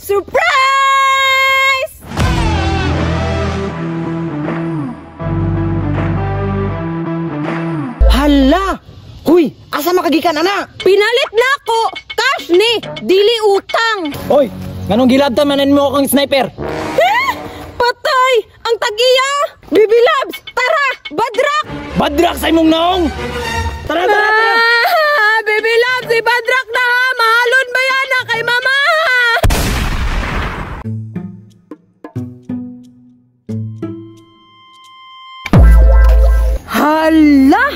Surprise! Hala! Huy, asa makagikan ana? Pinalit na ako! Cash ni! Dili utang! Oy, nganong gilabtan manan mo akong sniper? Eh! Patay! Ang tagiya! Bibi Labs! Tara! Badrak! Badrak sa imong naong! Tara, tara, tara! Ah, Bibi Labs! Ibadrak na ha! Mahalon ba yan na kay mama? Hala!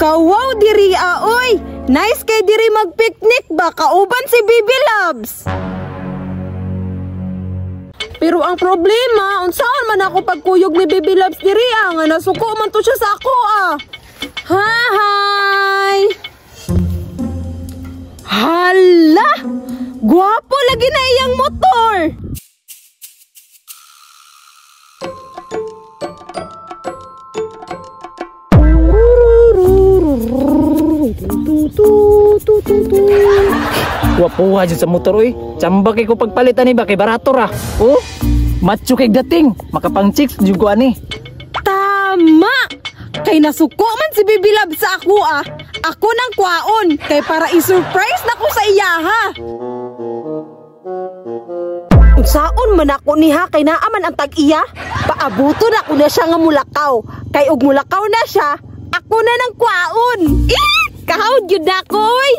Kawaw diri aoy! Nice kay diri magpiknik ba kauban si Bibi Labs? Pero ang problema, unsaon man ako pagkuyog ni Bibi Labs diri ah, nga nasuko man to siya sa ako ah. Hi! Hala! Gwapo lagi na iyang motor! Wapuha dyan sa motor oy. Tsamba kay ko pagpalitan ni ba kay barato ra. Oh, macho kay dating, makapang chicks jud ko ani. Tama! Kay nasuko man si Bibi Labs sa ako ah. Ako nang kwaon kay para i-surprise na ko sa iyaha. Unsaon man ako niha kay naa man ang tag-iya? Paabuto na ko na siya nga mulakaw. Kay og mulakaw na siya, ako na nang kwaon. Eh, kahawd yun na ako oy.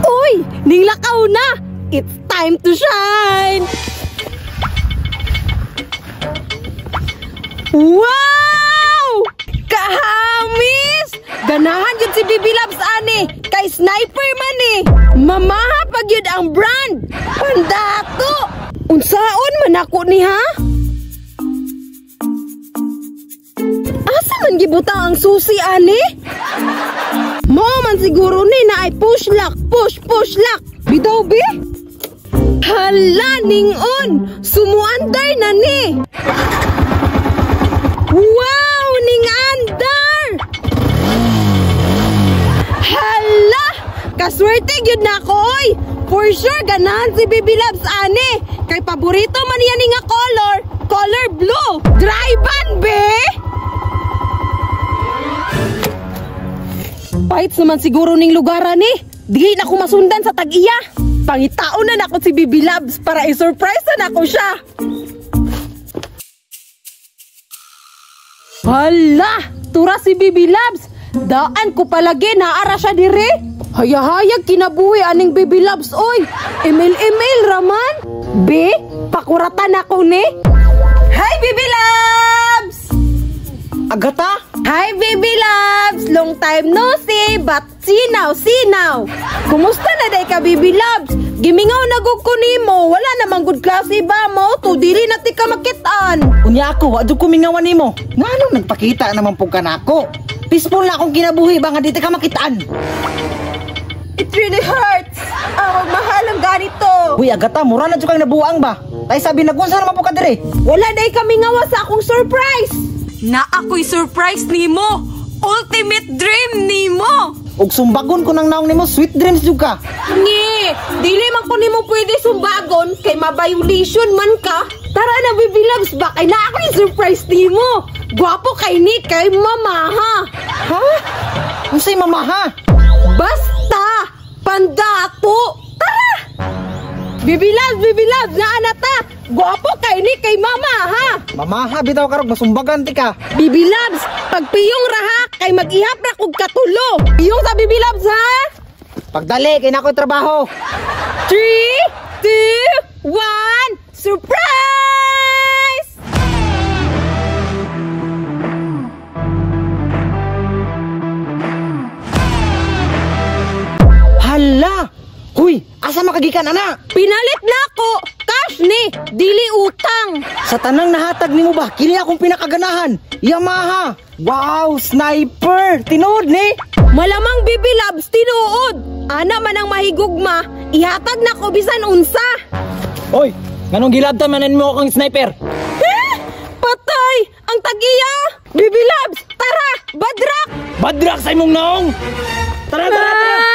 Uy, ninglakaw na. It's time to shine. Wow! Kahamis! Ganahan yun si Bibi Labs ani kay sniper man eh. Mamaha pag yun ang brand. Pandato! Unsaon man ako ni ha? Asa man gibutang ang susi ani? Mo man siguro ni na ay push lock, push, push lock. Bidaw be? Hala ningon! Sumuanday na ni! Wow! Ning andar! Hala! Kaswerte gyud na ako oy! For sure ganahan si Bibi Labs ani! Kay paborito man niya ni nga color, color blue! Drive-an be! Paits naman siguro ning lugaran ni. Di na ko masundan sa tag-iya. Pangitaon na nako si Bibi Labs para i-surprise na nako siya. Hala! Tura si Bibi Labs! Daan ko palagi naara siya dire. Hayahayag kinabuhi aning Bibi Labs oy. Email-email raman. Be, pakuratan ako ni. Hi Bibi Labs! Agata? Hi Bibi Labs! Long time no see, but see now, see now. Kumusta na day ka Bibi Labs? Gimingaw na gud ko nimo, wala namang good klase ba mo? To dili na ti ka makitaan. Unya ako, wa jud ko mingawan nimo. Nganong nagpakita naman pug ka nako? Peaceful na akong kinabuhi ba nga di ta ka makitaan? It really hurts. Ang mahal ang ganito. Uy Agata, mura na jud kang nabuang ba? Tay sabi nagunsa naman pug ka dire. Wala day kami ngawa sa akong surprise. Na ako'y surprise nimo. Ultimate dream nimo. Og sumbagon ko nang naong nimo, sweet dreams jud ka. Ngi, dili man ko nimo pwede sumbagon kay ma-violation man ka. Tara na Bibi Labs ba kay na ako'y surprise nimo. Gwapo kay ni kay mama ha. Ha? Unsay mama ha? Basta pandato. Tara. Bibi Labs, Bibi Labs, naa na ta. Gwapo kay ni kay mama ha. Mama ha bitaw karog masumbagan ti ka. Bibi Labs, pagpiyong raha kay mag-ihap ra kog katulo. Piyong sa Bibi Labs ha. Pagdali kay na ako'y trabaho. 3, 2, 1, surprise! Hala! Huy, asa makagikan ana? Pinalit na ako, cash ni, dili utang. Sa tanang nahatag nimo ba, kini akong pinakaganahan. Yamaha. Wow, sniper. Tinuod ni. Malamang Bibi Labs tinuod. Ana man ang mahigugma, ihatag na ko bisan unsa. Oy, nganong gilabtan manan mo akong sniper? Eh, patay! Ang tag-iya! Bibi Labs, Badrak sa imong naong. Tara, tara, tara.